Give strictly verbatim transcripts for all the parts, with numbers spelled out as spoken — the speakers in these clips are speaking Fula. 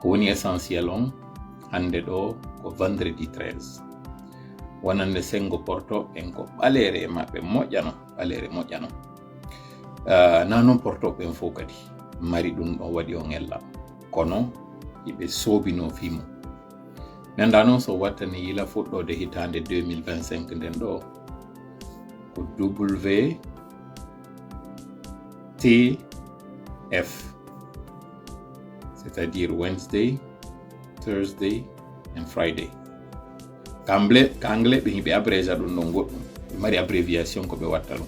Ko woni essentiel on, hannde ɗo ko vendredi treize. Wonande senngo Porto en ko ɓaleere e maɓɓe moƴƴano, ɓaleere moƴƴano. Ah, na noon Porto ɓen fof kadi mari ɗum ɗo waɗi on ella. Kono iɓe soobino fii mum. Mi anndaa noon so wattani yila fuɗɗoode hitaande deux mille vingt-cinq nden ɗo ko W T F, c'est-à-dire Wednesday, Thursday and Friday. Ka anglais, ka anglais ɓe, ɓe abrégea ɗum ɗon goɗɗum. Ɓe mari abréviation ko ɓe watta ɗum.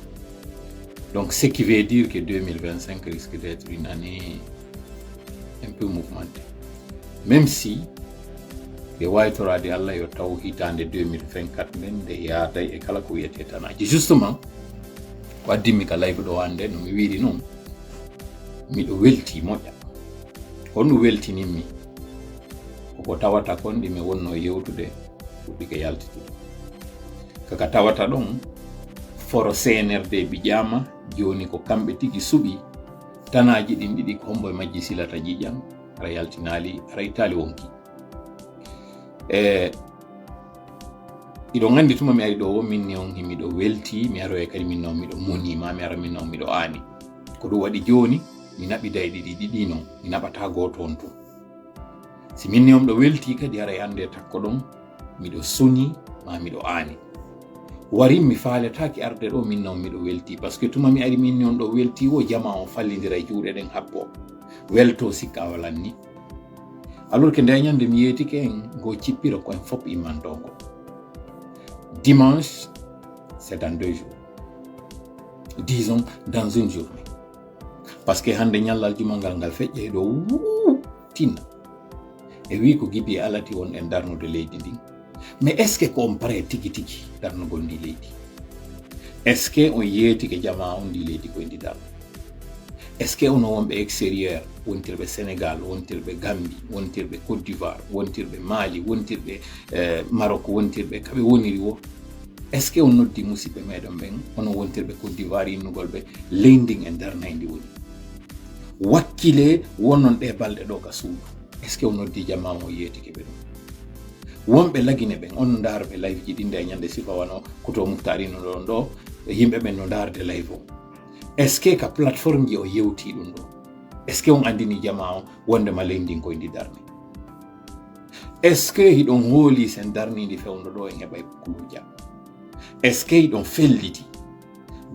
Donc, ce qui veut dire que deux mille vingt-cinq risque d'être une année un peu mouvementée. Même si ɓe waawi toraade Allah yo taw hitaande deux mille vingt-quatre nden nde yaaday e kala ko wiyetee tanaaji. Justement, ko addimmi ka live ɗo hannde, no mi wiiri noon, miɗo weltii moƴƴa. Honɗum weltinimmi? Koko tawata kon ɗi mi wonnoo yewtude, fuɗɗike yaltitude. Kaka tawata ɗon, foro C N R D ɓijaama, jooni ko kamɓe tigi suɓi. Tanaaji ɗin ɗiɗi, ko hombo e majji silata ƴiiƴan? Ara yaltinaali, ara ittaali wonki. E, iɗon anndi tuma mi ari ɗo o, min ni on himiɗo welti, mi aroya kadi min non miɗo moni, ma mi ara min non miɗo aani. Ko ɗum waɗi jooni, mi naɓi dayɗi ɗiɗi ɗi non, mi naɓata gooto on tun. Si min ni on ɗo welti kadi, haray annde takko ɗon, miɗo suni, ma miɗo aani. Warin mi faaletaake arde ɗo, min non miɗo welti. Parce que tuma mi ari min ni on ɗo welti o, jama on fallindira e juuɗe ɗen habbo. Welto sikka walanni. Alors que nde ñande mi yeetike en, ngo cippiro ko en fop immantongo. Dimanche, c'est dans deux jours. Disons, dans une journée. Parce que hannde ñallal jumangal ngal feƴƴay ɗo wuu tinna. E wii ko Gibi e Alati wonɗen darnude leydi ndin. Mais est-ce que ko on prêt tigi tigi darnugol ndi leydi? Est-ce que on yeetike jamaa on ndi leydi ko ndi darno? Est-ce que ono wonɓe extérieur, wontirɓe Sénégal, wontirɓe Gambie, wontirɓe Côte d'Ivoire, wontirɓe Mali, wontirɓe, eh, Maroc, wontirɓe kaɓe woniri wo? Est-ce que on noddi musiɓɓe meɗen ɓen, ono wontirɓe Côte d'Ivoire, innugol ɓe leydi ndin e darnay ndi woni? Wakkile wonon ɗe balɗe ɗo ka suudu. Est-ce que on noddi jamaa on yeetike ɓe ɗum? Wonɓe Lagine ɓen, on no ndaara ɓe live ji ɗin nde ñande sifa wano Kuto Muktari no ɗon ɗo, e yimɓe ɓen no ndaarde live on. Est-ce que ka plateforme ji o yewti ɗum ɗo? Est-ce que on andini jamaa on wonde ma leydi ndin koy ndi darni? Est-ce que hiɗon hooli sen darni ndi fewndo ɗo en heɓay kuluja? Est-ce que hiɗon felliti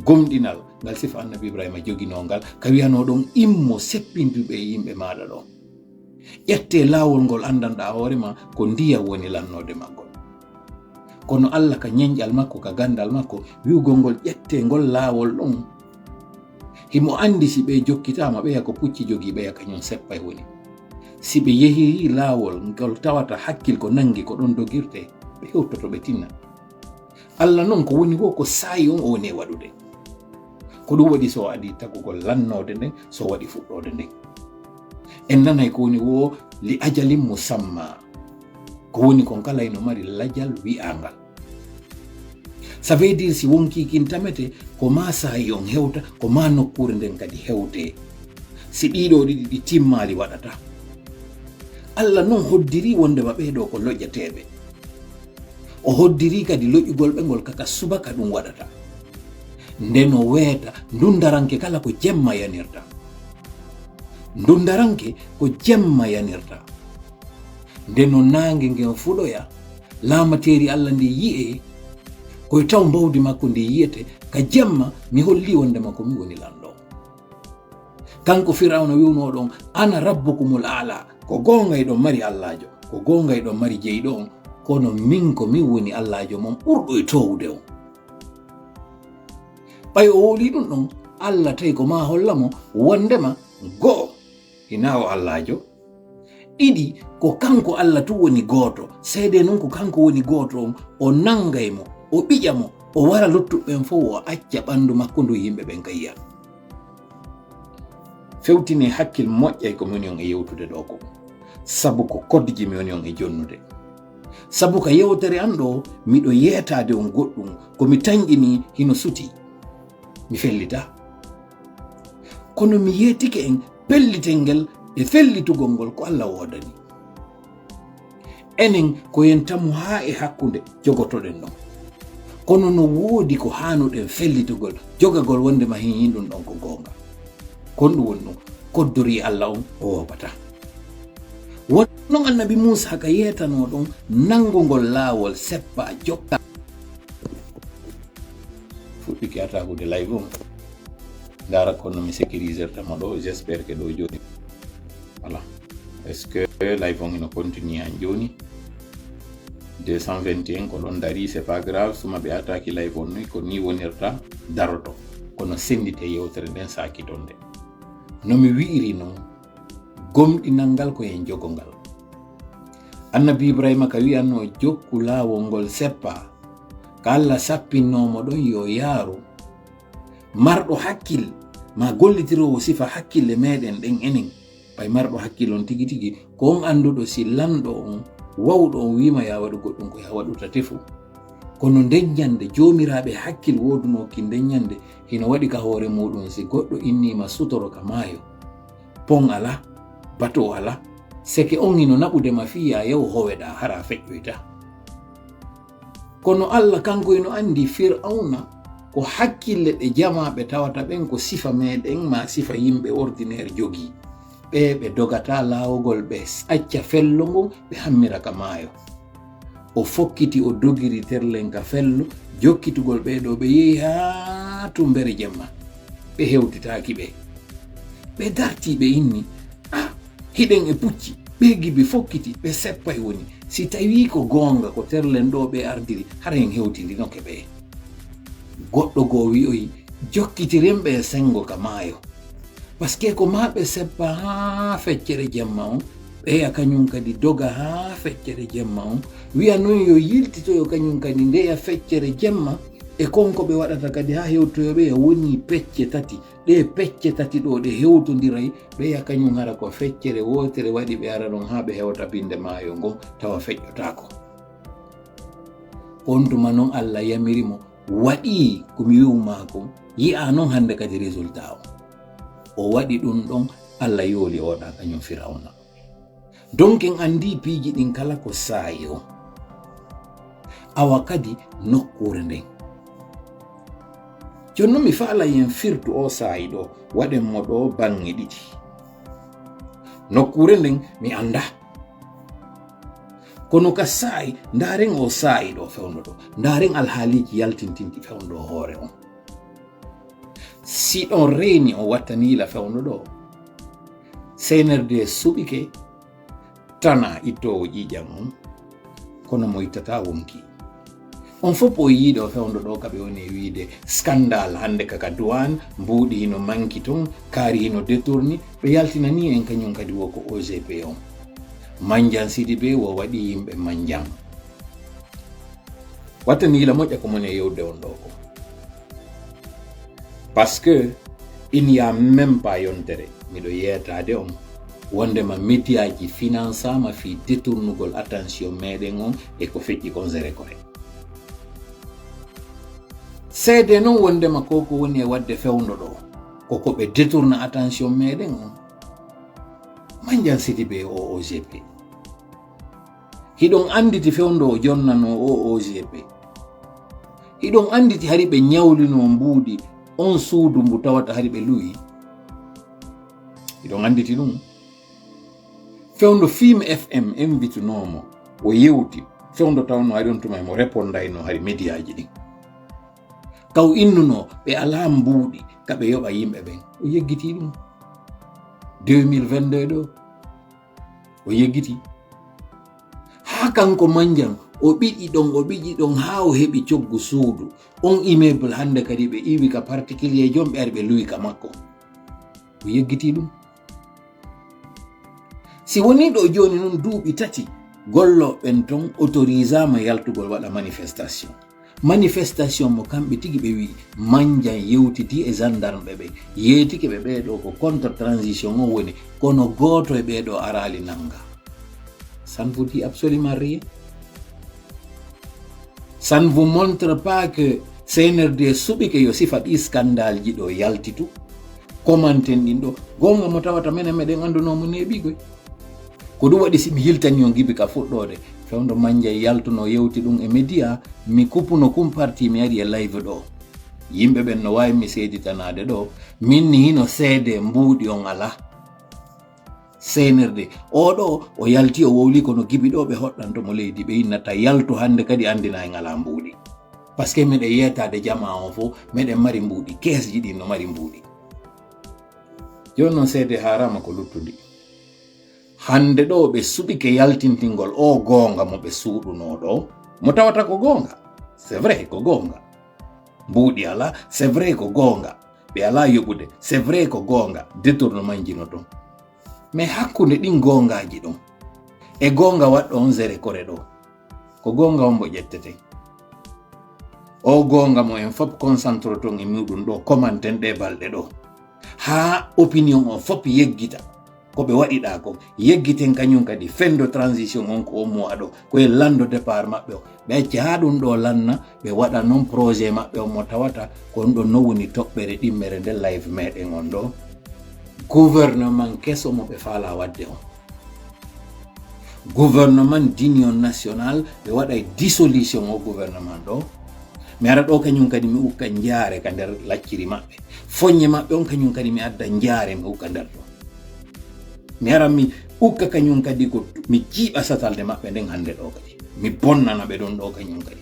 gomɗinal ngal sifa Annabi Ibrahima joginoo ngal, ka wiyanoo ɗon, "Immo seppindu ɓe e yimɓe maaɗa ɗon. Ƴettee laawol ngol anndanɗaa hoore ma, ko ndiyam woni lannoode maggol." Kono Allah ka ñenƴal makko, ka ganndal makko, wi'ugol ngol, "Ƴettee ngol laawol ɗon." Himo anndi si ɓe jokkitaama, ɓeya ko pucci jogii, ɓeya kañum seppay woni. Si ɓe yehirii laawol ngol tawata hakkil ko nanngi ko ɗon dogirtee, ɓe hewtoto ɓe tinna. Allah non ko woni wo ko saa'i on o woni e waɗude. Ko ɗum waɗi so o adii tagugol lannoode nden, so o waɗi fuɗɗoode nden. En nanay ko woni wo li ajalin musamma. Ko woni kon kala ino mari lajal wi'angal. Ça veut dire si wonkii kin tamete, ko maa saa'i on hewta, ko maa nokkuure nden kadi hewtee. Si ɗiɗo ɗiɗi ɗi timmaali waɗata. Allah non hoddirii wondema ɓee ɗoo ko loƴateeɓe. O hoddirii kadi loƴugol ɓe ngol kaka subaka ɗum waɗata. Nde no weeta, ndun daranke kala ko jemma yanirta. Ndun daranke ko jemma yanirta. Nde no naange ngen fuɗoya, laamateeri Allah ndi yi'ee, koye taw mbawdi makko ndi yi'ete, ka jemma mi hollii wondema ko mi woni lanɗo. Kanko Firawna wi'unoo ɗon, "Ana rabbukumul a'la." Ko goonga hiɗon mari Allaajo, ko goonga hiɗon mari jeyɗo on, kono min ko min woni Allaajo mon ɓurɗo e toowude on. Ɓay o wowlii ɗum ɗon, Allah tawi ko maa holla mo wondema go'o, hinaa o Allaajo. Ɗiɗi, ko kanko Allah tun woni gooto. Seedee non ko kanko woni gooto on, o nangay mo, o ɓiƴa mo, o wara luttuɓe ɓen fow, o acca ɓandu makko ndun yimɓe ɓen ka yi'a. Fewtinee hakkil moƴƴay ko mi woni on e yewtude ɗoo ko. Sabu ko kodji mi woni on e jonnude. Sabu ka yewtere an ɗoo, miɗo yeetaade on goɗɗum, ko mi tanƴinii hino sutii. Mi fellitaa. Kono mi yeetike en pellitel ngel e fellitugol ngol ko Allah woodani. Enen ko yen tamu haa e hakkunde jogotoɗen ɗon. Kono no woodi ko haanuɗen fellitugol, jogagol wondema hin ɗum ɗon ko goonga. Kon ɗum woni ɗum, koddori Alla on o woobataa. Won non Annabi Muusa ka yeetanoo ɗon nanngugol laawol seppa jokka. Fuɗɗike ataakude live on. Ndaara kono mi sécurisirta mo ɗo, j'espère que ɗo jooni. Voilà. Est-ce que live on ino continue han jooni? Deux cent vingt et un ko ɗon dari, c'est pas grave, suma ɓe ataaki live on ni, ko ni wonirta daroto. Kono senndite yewtere nden saakitonde. No mi wi'iri non, gomɗinal ngal ko en jogo ngal. Annabi Ibrahima ka wi'anno jokku laawol ngol seppa, ka Alla sappinnoo mo ɗon yo yaaru. Marɗo hakkil, ma gollitiroowo sifa hakkille meɗen ɗen enen. Ɓay marɗo hakkil on tigi tigi, ko on annduɗo si lanɗo on, wawɗo on wi'ima ya waɗu goɗɗum ko ya waɗu ta tefu. Kono nden ñande, joomiraaɓe hakkil woodunoo ki nden ñande, hino waɗi ka hoore muuɗum si goɗɗo inniima sutoro ka maayo. Pon alaa, bato alaa, seke on hino naɓude ma fii ya yahu howeɗaa, hara a feƴƴoyta. Kono Alla kanko hino anndi Fir'awna ko hakkille ɗe jamaaɓe tawata ɓen ko sifa meɗen maa sifa yimɓe ordinaire jogii. Ɓe ɓe dogataa laawol ɓe acca fello ngon ɓe hammira ka maayo. O fokkiti o dogiri terlen ka fello, jokkitugol ɓee ɗoo ɓe yehi haa tumbere jemma. Ɓe hewtitaaki ɓe. Ɓe dartii ɓe inni, ah, hiɗen e pucci, ɓe gibi fokkiti, ɓe seppay woni. Si tawii ko goonga ko terlen ɗoo ɓe ardiri, hara en hewtindinoke ɓe. Goɗɗo goo wi'oyi, jokkitiren ɓe e senngo ka maayo. Parce que ko maa ɓe seppa haa feccere jemma on, ɓeya kañum kadi doga haa feccere jemma on. Wi'a non yo yiltitoyo kañum kadi ndeya feccere jemma, e kon ko ɓe waɗata kadi haa hewtoyo ɓeya wonii pecce tati. Ɗee pecce tati ɗoo ɗe hewtondiray, ɓeya kañum hara ko feccere wootere waɗi ɓe ara ɗon haa ɓe hewta binde maayo ngon, tawa feƴƴotaako. On tuma non Alla yamiri mo, waɗii ko mi wi'u maa kon, yi'aa non hande kadi résultat on. O waɗi ɗum ɗon, Alla yooli oɗa kañum Firawna. Donc en anndi piiji ɗin kala ko saa'i on. Awa kadi nokkuure nden. Jooni non mi faalay en firtu oo saa'i ɗoo, waɗen mo ɗoo baŋŋe ɗiɗi. Nokkuure nden mi anndaa. Kono ka saa'i, ndaaren oo saa'i ɗoo fewndo ɗoo. Ndaaren alhaaliiji yaltintinɗi fewndo hoore on. Si ɗon reeni on wattaniila fewndo ɗoo, C N R D suɓike tana ittoowo ƴiiƴam on, kono mo ittataa wonkii. On fof o yiide o fewndo ɗoo ka ɓe woni e wiide scandale hannde ka ka douane, mbuuɗi hino manki ton, kaari hino détourni, ɓe yaltinanii en kañum kadi wo ko O G P on. Manjan Sidibé wo waɗi yimɓe Manjan. Wattani yila moƴƴa ko moni e yewde on ɗoo ko. Parce que il n'y a même pas yontere miɗo yeetaade on wondema médiaji finansaama fii détournugol attention meɗen on e ko feƴƴi kon zéro kore. Seede non wondema ko ko woni e waɗde fewndo ɗoo, ko ko ɓe détourna attention meɗen on. Manjan Sidibé O O G P. Hiɗon annditi fewndo o jonnanoo O O G P. Hiɗon annditi hari ɓe ñawlinoo mbuuɗi on suudu mbu tawata hari ɓe luwi. Hiɗon annditi ɗum. Fewndo Fim F M invitunoo mo, o yewti. Fewndo tawnoo hari on tuma mo repondaynoo hari mediyaaji ɗin. Kaw innunoo ɓe alaa mbuuɗi ka ɓe yoɓa yimɓe ɓen. O yeggitii ɗum. Deux mille vingt-deux ɗoo. O yeggitii. Haa kanko Manjan, o ɓiɗi ɗon, o ɓiɗi ɗon haa o heɓi coggu suudu. On immeuble hannde kadi ɓe iwi ka particulier jom ɓe ari ɓe luwi ka makko. O yeggitii ɗum. Si wonii ɗoo jooni non duuɓi tati, gollooɓe ɓen ton autorisaama yaltugol waɗa manifestation. Manifestation mo kamɓe tigi ɓe wi'i, Manjan yewtitii e gendarme ɓe, yeetike ɓe ɓee ɗoo ko contre transition on woni, kono gooto e ɓee ɗoo araali nannga. Ça ne vous dit absolument rien. Ça ne vous montre pas que C N R D suɓike yo sifa ɗi scandale ji ɗoo yaltitu? Commenten ɗin ɗoo. Goonga mo tawata menen meɗen anndunoo mo neeɓii koy. Ko ɗum waɗi, si mi yiltani on gibi ka fuɗɗoode, fewndo Manjay yaltuno yewti ɗum e media, mi kupuno kum parti, mi ari e live ɗo. Yimɓe ɓen no waawi mi seeditanaade ɗo, min ni hino seede mbuuɗi on alaa. Seenirde, oo ɗoo, o yalti, o wowli, kono gibi ɗoo ɓe hoɗɗanto mo leydi, ɓe innata yaltu hannde kadi anndina en alaa mbuuɗi. Parce que meɗen yeetaade jamaa on fof, meɗen mari mbuuɗi, keesji ɗin no mari mbuuɗi. Jooni noon seede haaraama ko luttuɗi. Hannde ɗoo ɓe suɓike yaltintingol oo goonga mo ɓe suuɗunoo ɗoo, mo tawata ko goonga. C'est vrai, ko goonga. Mbuuɗi alaa, c'est vrai, ko goonga. Ɓe alaa yoɓude, c'est vrai, ko goonga. Détournement jino toon. Mais hakkunde ɗin goongaaji ɗon e goonga waɗɗo on zéro kore ɗoo, ko goonga on mbo ƴettete. O goonga mo en fop concentre ton e muɗum ɗo, commenten ɗe balɗe ɗo. Haa opinion o fop yeggita. Ko ɓe waɗiɗa ko, yeggiten kañum kadi fendo transition on ko on mo waɗo, ko e lando départ maɓɓe o. Ɓe acca haa ɗum ɗo lanna, ɓe waɗa noon projet maɓɓe on mo tawata ko on ɗon no woni toɓɓere ɗimmere nde live meɗen on ɗo. Gouvernement keso mo ɓe faala waɗde on. Gouvernement d'union nationale, ɓe waɗay dissolution o gouvernement ɗo. Mi ara ɗo kañum kadi mi ukka njaare ka nder lacciri maɓɓe. Foññe maɓɓe on kañum kadi mi adda njaare mi ukka nder ɗo. Mi ara mi ukka kañum kadi ko mi jiiɓa satalde maɓɓe nden hannde ɗo kadi. Mi bonnana ɓe ɗon ɗo kañum kadi.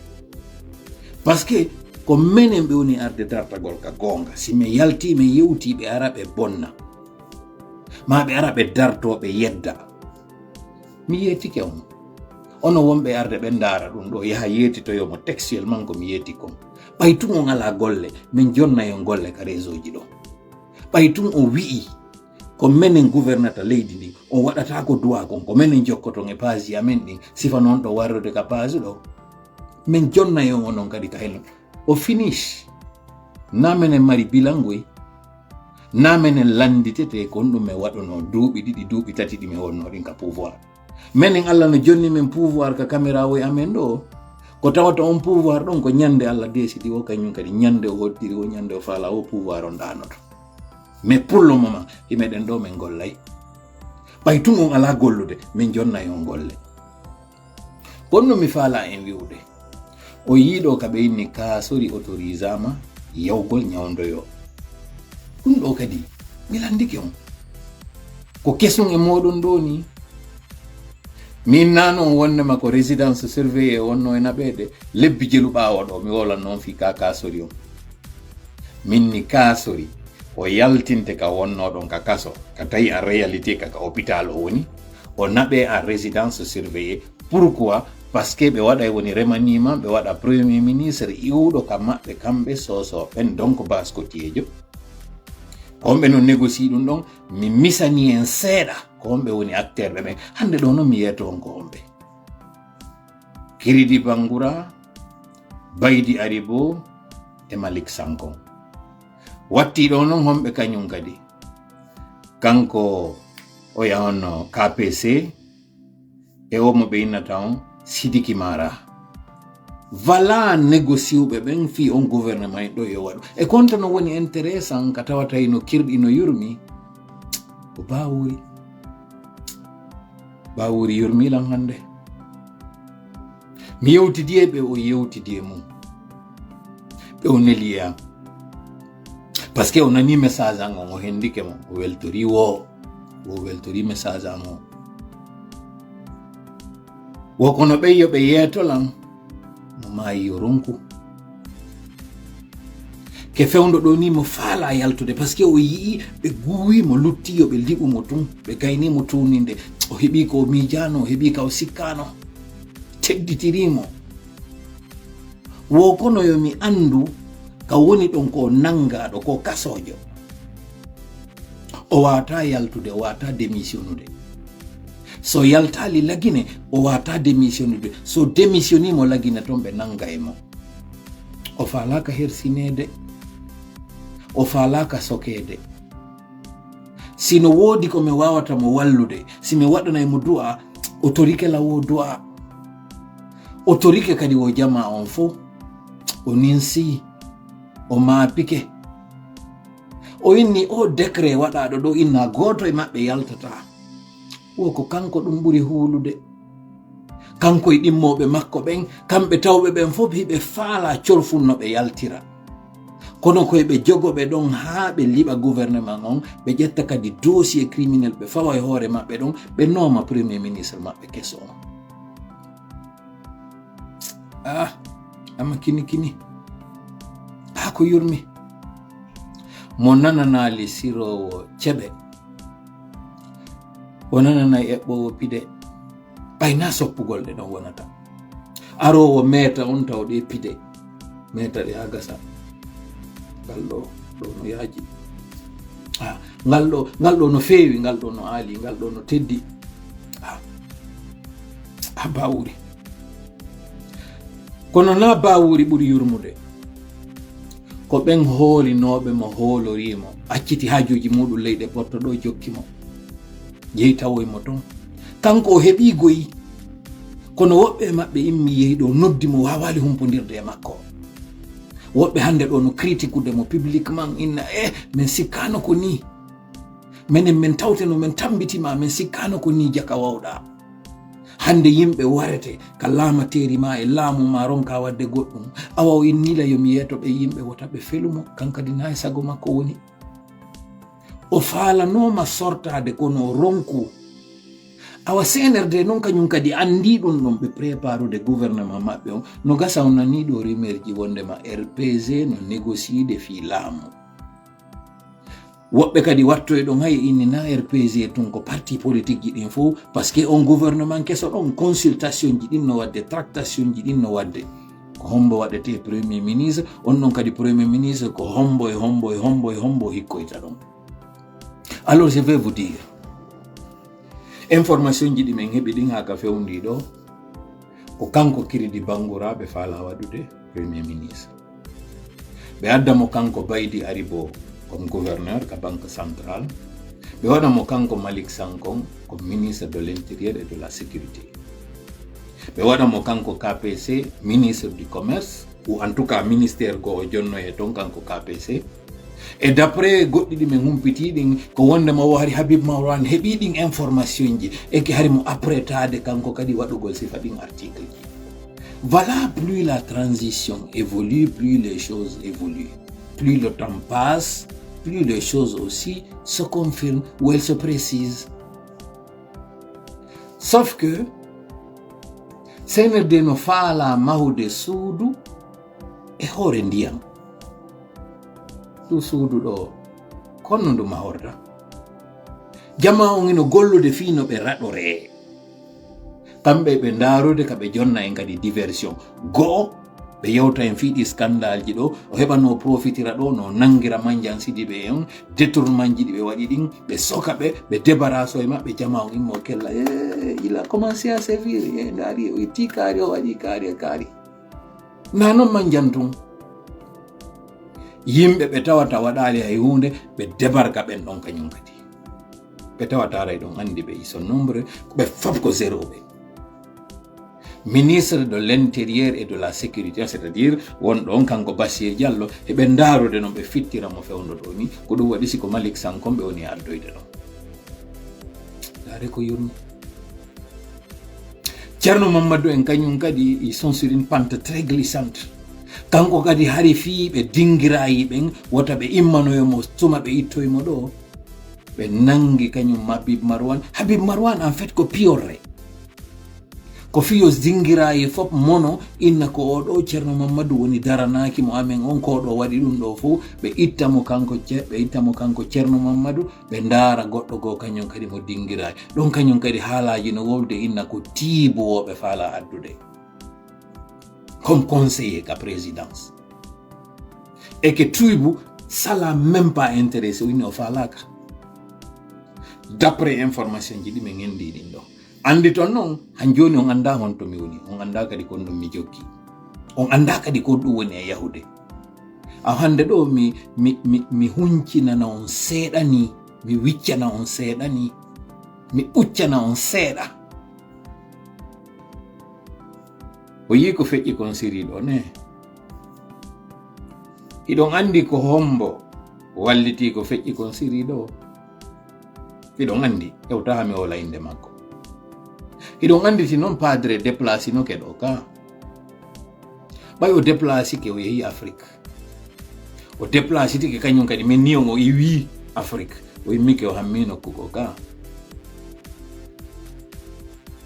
Parce que ko menen ɓe woni arde dartagol ka goonga. Si mi yalti, mi yewti, ɓe ara ɓe bonna. Ma ɓe ara ɓe darto, ɓe yedda. Mi yeetike on. Ono wonɓe arde ɓe ndaara ɗum ɗo, yaha yeetitoyo mo textuellement ko mi yeeti kon. Ɓay tun on alaa golle, min jonnay on golle ka réseau ji ɗo. Ɓay tun o wi'i ko menen gouvernata leydi ndi, on waɗata ko duwa kon, ko menen jokkoton e page ji amen ɗin, sifa noon ɗo warrude ka page ɗo. Min jonnay on onon kadi ka hel. O finish. Na menen mari bilangoy. Na menen landitete kon ɗum men waɗuno duuɓi ɗiɗi, duuɓi tati ɗi men wonno ɗin ka pouvoir. Menen Allah no jonni men pouvoir ka caméra woy amen ɗo. Ko tawata on pouvoir ɗon ko ñande Allah décidi o, kañum kadi ñande o hoddiri o, ñande o faala o pouvoir on ɗaanoto. Mais pour le moment, himeɗen ɗo men gollay. Ɓay tun on alaa gollude, min jonnay on golle. Kono mi faala en wi'ude, o yiiɗo ka ɓe inni kaasori autorisama yawgol ñawndoyo. Ɗum ɗo kadi, mi landike on. Ko kesun e moɗon ɗo ni. Min nano on wonnema ko résidence surveillée wonno e naɓeede, lebbi jelu ɓaawo ɗo, mi wowlan noon fii ka kaasori on. Min ni kaasori, o yaltinte ka wonno ɗon ka kaso, ka tawi en réalité ka, ka hôpital o woni, o naɓe en résidence surveillée. Pourquoi? Parce que ɓe waɗay woni remaniement, ɓe waɗa premier ministre iwɗo ka maɓɓe kamɓe soso ɓen, donc baskotiejo. Ko on ɓe no négocier ɗum ɗon, mi misani en seeɗa, ko on ɓe woni acteur ɓe ɓen. Hannde ɗo noon mi yeeto on ko on ɓe. Kiridi Bangura, Baydi Aribo e Malik Sanko. Watti ɗo noon homɓe kañum kadi. Kanko o yahonno K P C e o mo ɓe innata on Sidiki Mara. Voilà négociuɓe ɓen fii on gouvernement en ɗo yo waɗu. E konto no woni intéressant ka tawata no kirɗi no yurmi. Ko Bawuri. Bawuri yurmi lan hannde. Mi yewtidi e ɓe, o yewtidi e mum. Ɓe o neli e am. Parce que o nani message an on, o hendike mo, o weltori wo, o weltori message an on. Wo kono ɓe yo ɓe yeeto lan, mo maayi yo ronku. Ke fewndo ɗo ni mo faala yaltude, parce que o yi'i ɓe guuwi mo, lutti yo ɓe liɓu mo tun, ɓe gayni mo tuuninde. O heɓi ko o miijaano, o heɓi ka o sikkaano, tedditiri mo. Wo kono yo mi anndu ka woni ɗon ko nangaaɗo, ko kasoojo. O waata yaltude, o waata démissionnude. So yaltaali Lagine, o waata démissionnude. So démissionnii mo Lagine toon, ɓe nanga e mo. O faalaaka hersineede. O faalaaka sokeede. Si no woodi ko mi waawata mo wallude, si mi waɗanay mo du'a, o torike la wo du'a. O torike kadi wo jamaa on fof. O ninsi, o maapike. O inni o décret waɗaaɗo ɗo inna gooto e maɓɓe yaltataa. Wo ko kanko ɗum ɓuri huulude. Kanko e ɗimmooɓe makko ɓen, kamɓe tawɓe ɓen fof hiɓe faalaa corfun no ɓe yaltira. Kono ko ɓe jogo ɓe ɗon haa ɓe liɓa gouvernement on, ɓe ƴetta kadi dossier criminel ɓe fawa e hoore maɓɓe ɗon, ɓe nooma premier ministre maɓɓe keso on. Ah, amma kini kini. Ah, ko yurmi. Mo nananaali siroowo ceɓe, o nananay eɓɓoowo pide. Ɓay na soppugol ɗe ɗon wonata. Aroowo meeta on taw ɗe pide. Meeta ɗe haa gasa. Ngal ɗo, ɗo no yaaji. Ah, ngal ɗo, ngal ɗo no feewi, ngal ɗo no aali, ngal ɗo no teddi. Ah, ah, bawuri. Kono na bawuri ɓuri yurmude. Ko ɓen hoolinooɓe mo hoolorii mo, acciti haajuuji muuɗum leyɗe Porto ɗo jokki mo. Jeyi tawoy mo ton. Kanko o heɓii goyi. Kono woɓɓe e maɓɓe immi yehi ɗo noddi mo waawaali humpondirde e makko. Woɓɓe hannde ɗo no kritikude mo publiquement inna, eh, min sikkaano ko nii. Menen min tawte no min tambitima, min sikkaano ko nii jaka wawɗa. Hannde yimɓe warete ka laamateeri ma e laamu ma ronka waɗde goɗɗum. Awa o inni la yo mi yeeto ɓe yimɓe wota ɓe felu mo, kan kadi na e sago makko woni. O faalanooma sortaade kono o ronku. Awa C N R D noon kañum kadi anndi ɗum ɗon ɓe préparude gouvernement maɓɓe on. No gasa o nanii ɗo rumeur ji wondema R P G no négociide fii laamu. Woɓɓe kadi wattoy ɗon hay inni na R P G tun ko parti politique ji ɗin fof, parce que on gouvernement keso ɗon consultation ji ɗin no waɗde, tractation ji ɗin no waɗde. Ko hombo waɗete premier ministre, on ɗon kadi premier ministre ko hombo e hombo e hombo e hombo hikkoyta ɗon. Alors je vais vous dire, information ji ɗi min heɓi ɗin haa ka fewndi ɗo, ko kanko Kiridi Bangura ɓe faala waɗude premier ministre. Ɓe adda mo kanko Baydi Aribo comme gouverneur ka Banque Centrale. Ɓe waɗa mo kanko Malick Sankon comme ministre de l'Intérieur et de la Sécurité. Ɓe waɗa mo kanko K P C, ministre du Commerce, ou en tout cas ministère goo o jonnoye toon kanko K P C. Et d'après goɗɗi ɗi min humpitii ɗin, ko wondema o hari Habib Marwan heɓii ɗin information ji, e ki hari mo apprêtaade kanko kadi waɗugol sifa ɗin article ji. Voilà, plus la transition évolue, plus les choses évoluent. Plus le temps passe, plus les choses aussi se confirment ou elles se précisent. Sauf que C N R D no faala mahude suudu e hoore ndiyam. Ɗum suudu ɗo, kono ndu mahorta. Jamaa on ino gollude fii no ɓe raɗoree. Kamɓe ɓe ndaarude ka ɓe jonna en kadi diversion. Go'o, ɓe yewta en fii ɗi scandale ji ɗo, o heɓa no profitira ɗo, no nangira Mandiang Sidibé en, détournement ji ɗi ɓe waɗi ɗin, ɓe soka ɓe, ɓe débarrasso e maɓɓe, jamaa on immo kella, eh, il a commencé à sévir, eh, ndaari, o itti kaari, o waɗi kaari e kaari. Na non Mandiang tun. Yimɓe ɓe tawata waɗaali hay huunde, ɓe débarka ɓen ɗon kañum kadi. Ɓe tawata aray ɗon anndi ɓe, ils sont nombreux, ɓe fof ko zéro ɓe. Ministre de l'Intérieur et de la Sécurité, c'est-à-dire won ɗon kanko Bassirou Diallo, heɓe ndaarude no ɓe fittira mo fewndo ɗo ni, ko ɗum waɗi si ko Malick Sankon ɓe woni addoyde ɗon. Ndaare ko yurmi. Ceerno Mamadou en kañum kadi, ils sont sur une pente très glissante. Kanko kadi hari fii ɓe dingiraayi ɓen, wota ɓe immanoyo mo tuma ɓe ittoy mo ɗo. Ɓe nangi kañum Habib Marwan. Habib Marwan, en fait, ko piyorre. Ko fiyo dingiraayi fof mono inna ko o ɗo Ceerno Mamadou woni daranaaki mo amen on, ko o ɗo waɗi ɗum ɗo fof. Ɓe itta mo kanko Ce-, ɓe itta mo kanko Ceerno Mamadou, ɓe ndaara goɗɗo goo kañum kadi mo dingiraayi. Ɗum kañum kadi haalaaji no wowlude inna ko tiibu o ɓe faala addude. Comme conseiller ka présidence. Et que Tuibu sala même pas intéressé, o inni o faalaaka. D'après information ji ɗi min ngenndi ɗin ɗo. Anndi ton non, han jooni on anndaa honto mi woni, on anndaa kadi kon ɗum mi jokki. On anndaa kadi ko ɗum woni e yahude. A hannde ɗo mi, mi, mi, mi huncinana on seeɗa ni, mi wiccana on seeɗa ni, mi ɓuccana on seeɗa. O yii ko feƴƴi kon siri ɗo ne. Hiɗon anndi ko hombo wallitii ko feƴƴi kon siri ɗo. Hiɗon anndi, hewta haa mi hoola innde makko. Hiɗon annditi noon padre déplacinoke ɗo ka. Ɓay o déplacike o yehi Afrik. O déplacitike kañum kadi, min ni on o iwi Afrik. O immike o hammi nokku ko ka.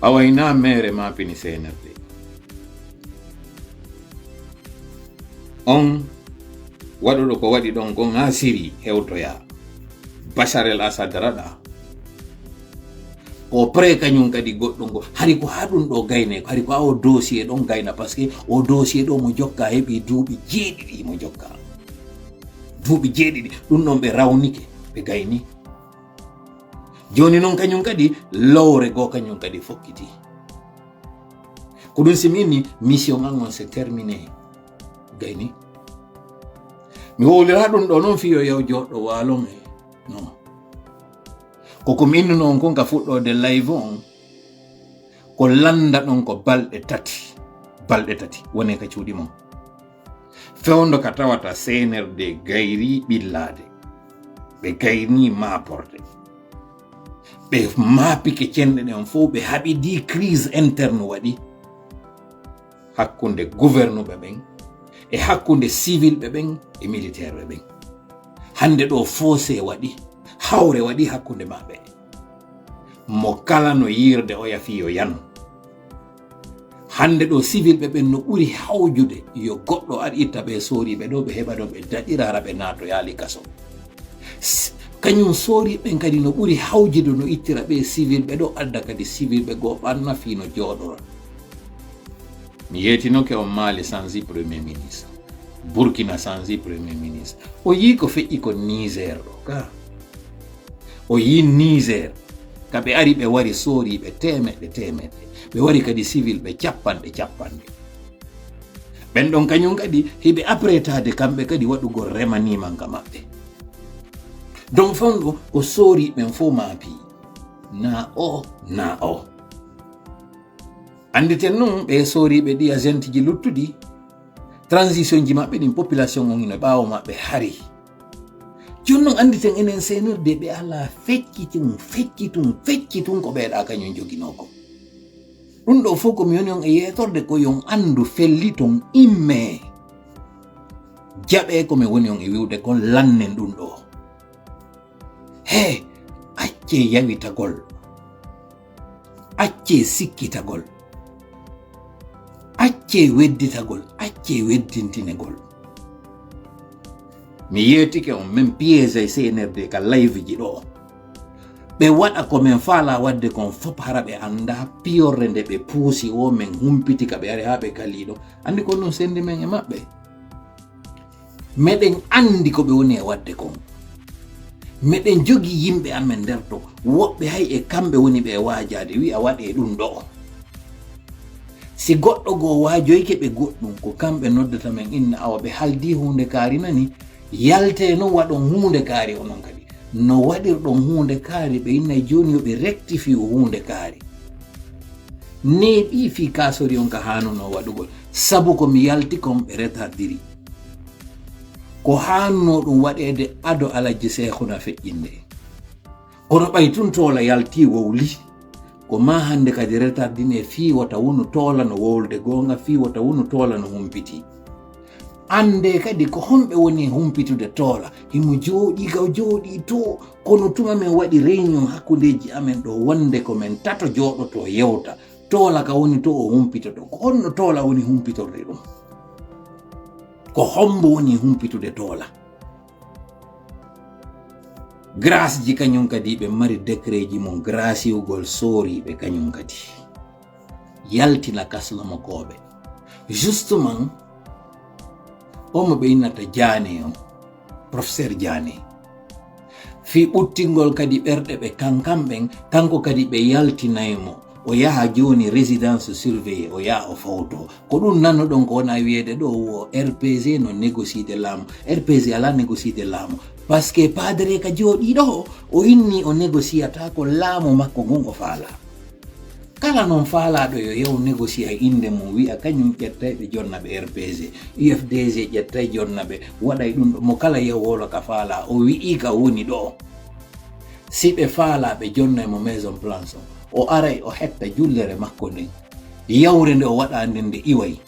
Awa ina mere ma pini C N R D. On waɗuɗo ko waɗi ɗon kon haa Siri hewtoya. Bashar el Assad raɗa. Ko prêt kañum kadi goɗɗo ngo. Hari ko haa ɗum ɗo gayne, hari ko haa o dossier ɗon gayna, parce que o dossier ɗo mo jokka heɓi duuɓi jeeɗiɗi mo jokka. Duuɓi jeeɗiɗi. Ɗum ɗon ɓe rawnike, ɓe gayni. Jooni noon kañum kadi, lowre goo kañum kadi fokkiti. Ko ɗum si mi inni, mission an on c'est terminé. Gayni. Mi wowlira ɗum ɗo noon fii yo yaw jooɗo waalon e. Non. Ko ko mi innuno on kon ka fuɗɗoode live on, ko lannda ɗon ko balɗe tati. Balɗe tati. Wonee ka cuuɗi mon. Fewndo ka tawata C N R D gayri ɓillaade. Ɓe gayni maaporde. Ɓe maapike cenɗe ɗen fof, ɓe haɓidi crise interne waɗi hakkunde gouvernuɓe ɓen e hakkunde civil ɓe ɓen e militaire ɓe ɓen. Hannde ɗo fossé waɗi, hawre waɗi hakkunde maɓɓe. Mo kala no yiirde oya fii yo yano. Hannde ɗo civil ɓe ɓen no ɓuri hawjude yo goɗɗo ar itta ɓe sooriiɓe ɗo, ɓe heɓa ɗo ɓe daɗira hara ɓe naatoyaali kaso. S-, kañum sooriiɓe ɓen kadi no ɓuri hawjude no ittira ɓe civil ɓe ɗo, adda kadi civil ɓe goo ɓanna fii no jooɗora. Mi yeetinoke on Mali sanzi premier ministre. Burkina sanzi premier ministre. O yii ko feƴƴi ko Niger ɗo ka. O yii Niger. Ka ɓe ari ɓe wari sooriiɓe teemeɗɗe teemeɗɗe. Ɓe wari kadi civil ɓe capanɗe capanɗe. Ɓen ɗon kañum kadi hiɓe apretaade kamɓe kadi waɗugol remaniiman ka maɓɓe. Donc fewndo ko sooriiɓe ɓen fof maapi. Na o, na o. Annditen nun ɓe sooriiɓe ɗi agentji luttuɗi, transitionji maɓɓe ɗin, population on ina ɓaawo maɓɓe hari. Jooni non annditen enen C N R D ɓe alaa feccitun, feccitun, feccitun ko ɓeeɗa kañum joginoo kon. Ɗum ɗo fof ko mi woni on e yeetorde ko yon anndu felliton immee. Jaɓee ko mi woni on e wi'ude kon lannen ɗum ɗo. He, accee yawitagol. Accee sikkitagol. Accee wedditagol. Accee weddintinegol. Mi yeetike on, min piyeesay C N R D ka live ji ɗo. Ɓe waɗa ko min faalaa waɗde kon fof, hara ɓe anndaa piyorre nde ɓe puusi o, min humpiti ka ɓe ari haa ɓe kalii ɗo. Anndi ko ɗum senndi min e maɓɓe. Meɗen anndi ko ɓe woni e waɗde kon. Meɗen jogii yimɓe amen nder to, woɓɓe hay e kamɓe woni ɓe waajaade, wi'a waɗee ɗum ɗo. Si goɗɗo goo waajoyike ɓe goɗɗum, ko kamɓe noddata men inna awa ɓe haldii huunde kaari nani, yaltee non waɗon huunde kaari onon kadi. No waɗirɗon huunde kaari ɓe inna jooni yo ɓe rectifie huunde kaari. Neeɓii fii kaasori on ka haanunoo waɗugol, sabu ko mi yalti kon ɓe retardiri. Ko haanunoo ɗum waɗeede ado Alajji Seehuna feƴƴinde. Kono ɓay tun toola yaltii wowli, ko maa hannde kadi retardinee fii wota wonu toola no wowlude goonga, fii wota wonu toola no humpitii. Anndee kadi ko homɓe woni e humpitude toola. Himo jooɗii ka o jooɗii to, kono tuma men waɗi réunion hakkundeeji amen ɗo wonde ko men tato jooɗoto yewta. Toola ka woni to o humpitoto. Ko honno toola woni humpitorde ɗum? Ko hombo woni humpitude toola? Grâce ji kañum kadi ɓe mari décret ji mum, grâce ugol sooriiɓe kañum kadi. Yaltina kaslamokooɓe. Justement, omo ɓe innata Jaane on, professeur Jaane. Fii ɓuttingol kadi ɓerɗe ɓe kankan ɓen, kanko kadi ɓe yaltinay mo. O yaha jooni résidence surveillée, o yaha o fawto. Ko ɗum nannoɗon ko wona wiyeede ɗo wo R P G no négocier laamu. R P G alaa négocier laamu. Parce que padre ka jooɗii ɗo, o inni o négociata ko laamu makko ngun o faalaa. Kala non faalaaɗo yo yaw négocier e innde mum, wi'a kañum ƴettay ɓe jonna ɓe R P G, U F D G ƴettay jonna ɓe, waɗay ɗum ɗo, mo kala yaw wowla ka faalaa, o wi'ii ka woni ɗo. Si ɓe faalaa, ɓe jonnay mo Maison Blanche on. O aray, o hetta jullere makko nden. Yawre nde o waɗaa nden nde iway.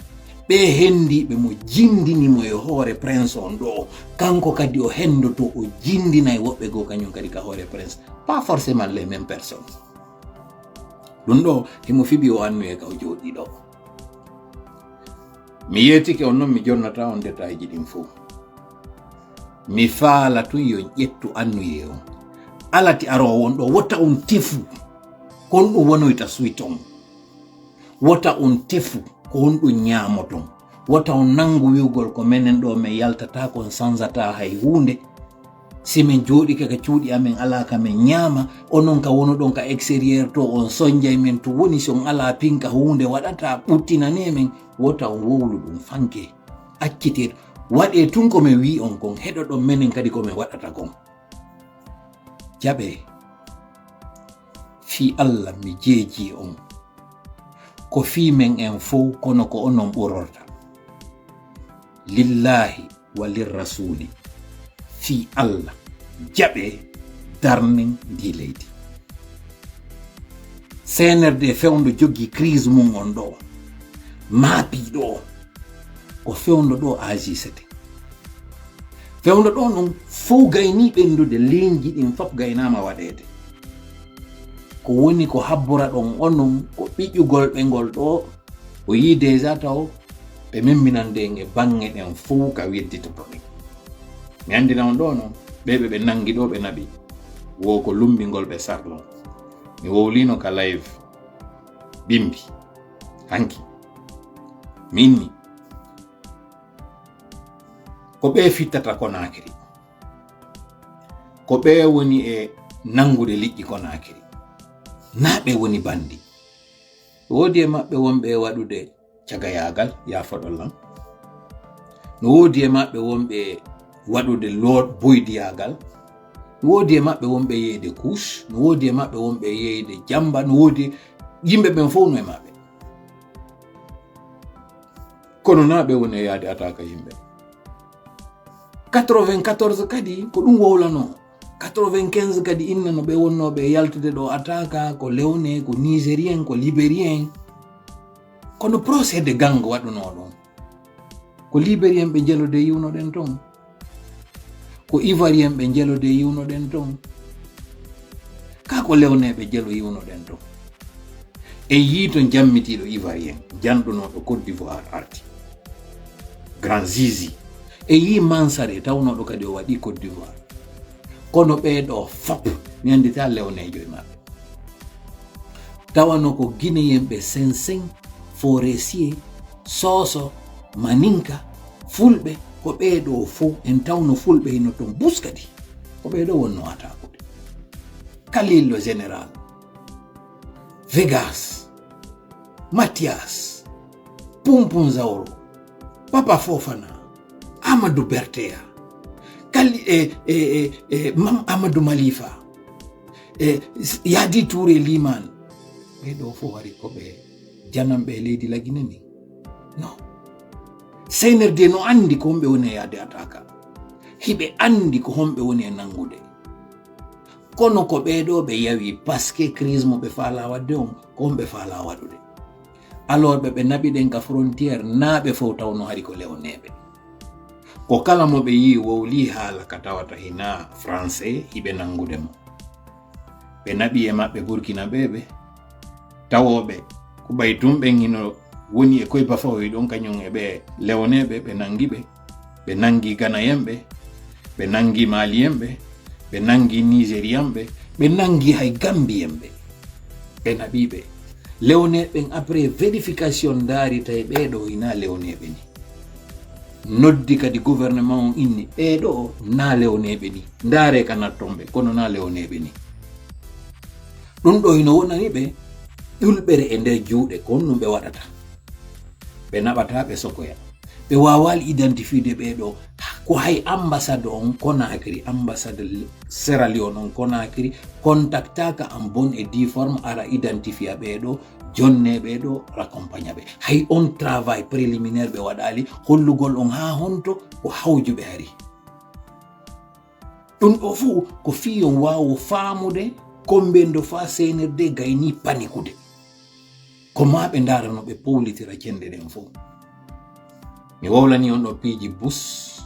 Ɓee henndiiɓe mo jindini mo e hoore prince on ɗoo. Kanko kadi o hendoto, o jindinay woɓɓe goo kañum kadi ka hoore prince. Pas forcément les mêmes personnes. Ɗum ɗoo, himo fiɓi o annuyee ka o jooɗii ɗoo. Mi yeetike on non, mi jonnataa on détail ji ɗin fow. Mi faala tun yo on ƴettu annuyee on. Alati aroowo on ɗoo, wota on tefu. Ko honɗum wonoyta suite on. Wota on tefu, ko honɗum ñaamoton. Wota on nangu wi'ugol ko menen ɗoo men yaltataa, ko on sanzataa hay huunde. Si men jooɗike ka cuuɗi amen, alaa ka men ñaama, onon ka wonuɗon ka extérieur to, on sonjay men. Tun woni si on alaa pinka huunde waɗataa, ɓuttinanee men, wota on wowlu ɗum, fankee, accitir, waɗee tun ko men wi'i on kon, heɗoɗon menen kadi ko men waɗata kon. Jaɓee, fii Alla mi jeejii on. Ko fii men en fow, kono ko onon ɓurorta. Lillaahi wa lirrasuuli, fii Alla, jaɓee, darnen ndii leydi. C N R D fewndo jogii crise mum on ɗoo, maapii ɗoo, ko fewndo ɗoo A J C T. Fewndo ɗoo non fow gaynii ɓennude, ligne ji ɗin fof gaynaama waɗeede. Ko woni ko habbora ɗon onon, ko ɓiƴƴugol ɓe ngol ɗoo, o yii déjà taw ɓe memminande en e baŋŋe ɗen fow ka wedditoto ɗen. Mi anndina on ɗoo non, ɓee ɓe ɓe nanngi ɗoo, ɓe naɓi, wo ko lummbingol ɓe sarlon. Mi wowliino ka live, bimbi, hanki. Mi inni, ko ɓee fittata Konaakiri. Ko ɓee woni e nanngude liƴƴi Konaakiri. Naa ɓe woni banndi. No woodi e maɓɓe wonɓe e waɗude cagayaagal, yaafoɗon lan. No woodi e maɓɓe wonɓe e waɗude loot boydiyaagal. No woodi e maɓɓe wonɓe e yeyde kuus. No woodi e maɓɓe wonɓe e yeyde jamba. No woodi, yimɓe ɓen fow no e maɓɓe. Kono naa ɓe woni e yaade ataaka yimɓe. Quatre-vingt-quatorze kadi ko ɗum wowlanoo. Quatre-vingt-quinze kadi inna no ɓe wonnoo ɓe yaltude ɗoo ataaka, ko Léonais, ko Nigérien, ko Libérien. Kono procès de gang waɗunoo ɗon. Ko Libérien ɓe jelode yiwnoɗen ton. Ko Ivoirien ɓe jelode yiwnoɗen ton. Kaa ko Léonais ɓe jelo yiwnoɗen ton. En yii ton jammitiiɗo Ivoirien, janɗunooɗo Côte d'Ivoire arti. Grand Zizi. En yii Mansare tawnooɗo kadi o waɗii Côte d'Ivoire. Kono ɓee ɗoo fop, mi annditaa Léoneejo e maɓɓe. Tawano ko Guinéen ɓe, Sensen, Forestier, Soso, Maninka, Fulɓe, ko ɓee ɗoo fow, en tawno Fulɓe hino ton bus kadi. Ko ɓee ɗoo wonnoo ataakude. Khalil le Général, Vegas, Mathias, Pumpun Zauro, Papa Fofana, Amadou Bertea, Kali, e, e, e, e, Mam Amadou Malifa, e, s-, Yadi Touré Liman. Ɓee ɗoo fow hari ko ɓe jananɓe e leydi Lagine ni? Non. C N R D no anndi ko honɓe woni e yaade ataka. Hiɓe anndi ko honɓe woni e nanngude. Kono ko ɓee ɗoo ɓe yawi, parce que crise mo ɓe faalaa waɗde on, ko on ɓe faalaa waɗude. Alors ɓe, ɓe naɓi ɗen ka frontière, naa ɓe fow tawno hari ko Lewoneeɓe. Ko kala mo ɓe yii wowlii haala ka tawata hinaa français, hiɓe nanngude mo. Ɓe naɓi e maɓɓe Burkinaɓeeɓe, tawooɓe ko ɓay tun ɓen hino woni e koy Bafawoy ɗon, kañum e ɓe Lewoneeɓe, ɓe nanngi ɓe. Ɓe nanngi Ganayenɓe, ɓe nanngi Maliyenɓe, ɓe nanngi Nigerianɓe, ɓe nanngi hay Gambiyenɓe. Ɓe naɓi ɓe. Lewoneeɓe ɓen, après vérification, ndaari tawi ɓee ɗoo hinaa Lewoneeɓe ni. Noddi kadi gouvernement on, inni ɓee ɗoo naa Lewoneeɓe ni. Ndaaree ka natton ɓe, kono naa Lewoneeɓe ni. Ɗum ɗoo hino wonani ɓe ƴulɓere e nder juuɗe, ko honɗum ɓe waɗata? Ɓe naɓataa, ɓe sokoya. Ɓe waawaali identifiede ɓee ɗoo. Ko hay ambassade on Conakry, ambassade Sierra Leone on Conakry, contactaaka en bonne et due forme, ara identifia ɓee ɗoo, jonnee ɓee ɗoo, raccompagna ɓe. Hay on travail préliminaire ɓe waɗaali, hollugol on haa honto ko hawjuɓe hari. Ɗum ɗo fuu ko fii on waawo faamude ko mbendo faa C N R D gayni panikude. Ko maa ɓe ndaara no ɓe powlitira cenɗe ɗen fow. Mi wowlani on ɗo piiji bus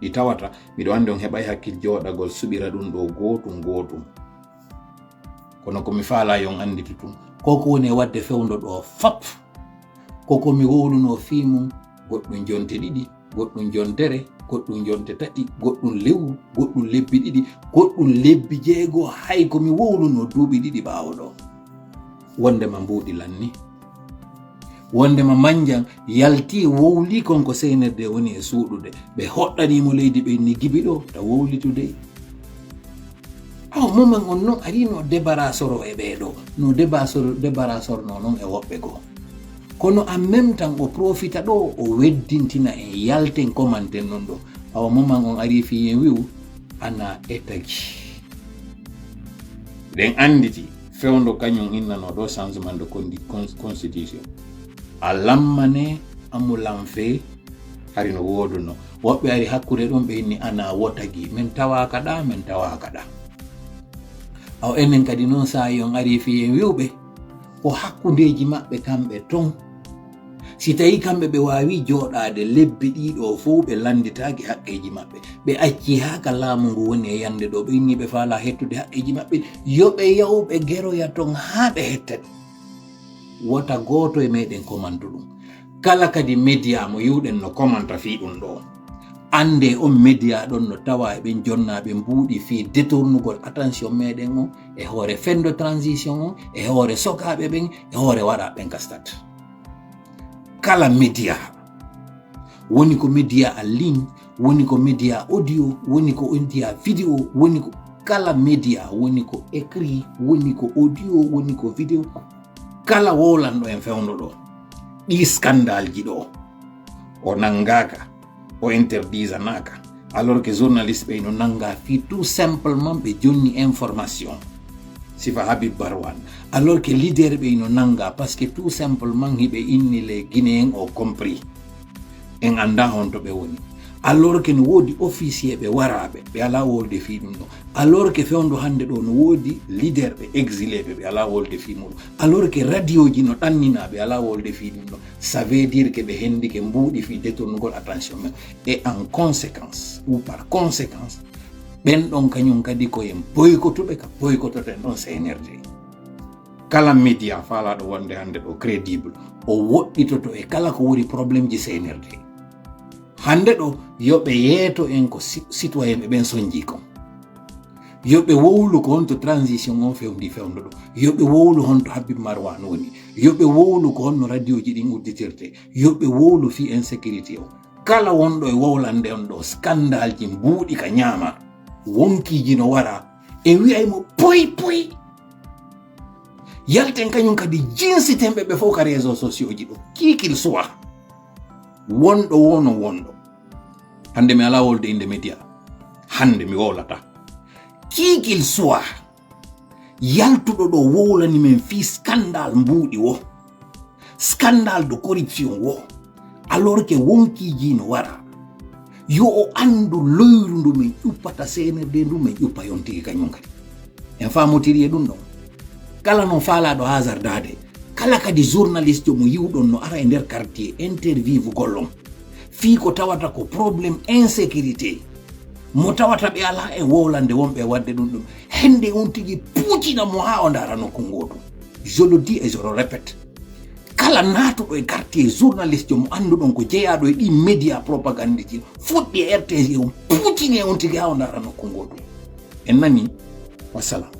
ɗi tawata, miɗo anndi on heɓay hakkil jooɗagol suɓira ɗum ɗo gootum gootum. Kono ko mi faalaa yo on annditu tun, ko ko woni e waɗde fewndo ɗo fap, ko ko mi wowlunoo fii mum, goɗɗum jonte ɗiɗi, goɗɗum jontere, goɗɗum jonte tati, goɗɗum lewru, goɗɗum lebbi ɗiɗi, goɗɗum lebbi jeego, hay ko mi wowlunoo duuɓi ɗiɗi ɓaawo ɗo. Wondema mbuuɗi lanni. Wondema Manjang yalti wowli kon ko C N R D woni e suuɗude. Ɓe hoɗɗanii mo leydi ɓe inni gibi ɗo ta wowlitude. Awa moman on non ari no débarrassoro e ɓee ɗo, no débarrassor-, débarrassorno non e woɓɓe goo. Kono en même temps o profita ɗo, o weddintina en, yalten komanten non ɗo. Awa moman on ari fii en wi'u, ana e tagi. Ɗen annditi fewndo kañum innanoo ɗo changement de condi-, con-, constitution. A lammane amu lamfee, hari no woodunoo. Woɓɓe ari hakkunde ɗum ɓe inni ana wotagi. Men tawaaka ɗa, men tawaaka ɗa. Awa enen kadi non saa'i on ari fii en wi'uɓe, ko hakkundeeji maɓɓe kamɓe ton. Si tawii kamɓe ɓe waawii jooɗaade lebbi ɗii ɗoo fow ɓe lannditaaki haqqeeji maɓɓe, ɓe accii haa ka laamu ngu woni e yande ɗoo, ɓe inni ɓe faalaa hettude haqqeeji maɓɓe, yo ɓe yahu ɓe geroya ton haa ɓe hetta ɗi. Wota gooto e meɗen komantu ɗum. Kala kadi média mo yi'uɗen no komanta fii ɗum ɗoo, anndee on média ɗon no tawaa e ɓen jonnaaɓe mbuuɗi fii détournugol attention meɗen on e hoore fewndo transition on, e hoore sokaaɓe ɓen, e hoore waraaɓe ɓen ka stade. Kala média, woni ko média en ligne, woni ko média audio, woni ko média vidéo, woni ko kala média, woni ko écrit, woni ko audio, woni ko vidéo, kala wowlanɗo en fewndo ɗo, ɗii scandaleji ɗo, o nanngaaka, o interdisanaaka, alors que journaliste ɓe no nanngaa fii tout simplement ɓe jonni information. Sifa Habib Barwan. Alors que leader ɓe no nanngaa parce que tout simplement hiɓe inni les Guinéens ont compris. En anndaa honto ɓe woni. Alors que no woodi officier ɓe waraaɓe, ɓe alaa wolde fii ɗum ɗo. Alors que fewndo hannde ɗo no woodi leader ɓe exilé ɓe, ɓe alaa wolde fii muɗum. Alors que radioji no ɗannina, ɓe alaa wolde fii ɗum ɗo. Ça veut dire que ɓe hendike mbuuɗi fii détournugol attention men. Et en conséquence, ou par conséquence, ɓen ɗon kañum kadi ko en boykotuɓe ka boykototen ɗon C N R D. Kala média faalaaɗo wonde hannde ɗo crédible, o woɗɗitoto e kala ko woni problème ji C N R D. Hannde ɗo, yo ɓe yeeto en ko si-, citoyen ɓe ɓen sonji kon. Yo ɓe wowlu ko honto transition on fewndi fewndo ɗo. Yo ɓe wowlu honto Habib Marwan woni. Yo ɓe wowlu ko honno radioji ɗin udditirte. Yo ɓe wowlu fii insécurité o. Kala wonɗo e wowlande on ɗo scandaleji mbuuɗi ka ñaama. Wonkiiji no wara. E wi'ay mo poy poy. Yalten kañum kadi jinsiten ɓe ɓe fow ka réseaux sociaux ji ɗo. Qui qu'il soit. Wonɗo wo no wonɗo. Hannde mi alaa wolde innde média. Hannde mi wowlata. Qui qu'il soit. Yaltuɗo ɗo wowlani men fii scandale mbuuɗi wo. Scandale de corruption wo. Alors que wonkiiji no wara. Yo o anndu loyru ndu min ƴuppata C N R D ndu min ƴuppa yon tigi kañum kadi. En faamotiri e ɗum ɗon. Kala non faalaaɗo hasardaade, kala kadi journaliste mo yi'uɗon no ara e nder quartier interviewugol on. Fii ko tawata ko problème insécurité. Mo tawata ɓe alaa e wowlande wonɓe e waɗde ɗum ɗum. Hende on tigi puucina mo haa o ndaara nokku ngootu. Je le dis et je le répète. Kala naatuɗo e quartier journaliste mo annduɗon ko jeyaaɗo e ɗi média propagande ji, fuɗɗi e R T G on, puucine on tigi haa o ndaara nokku ngootu. En nani? Wassalam.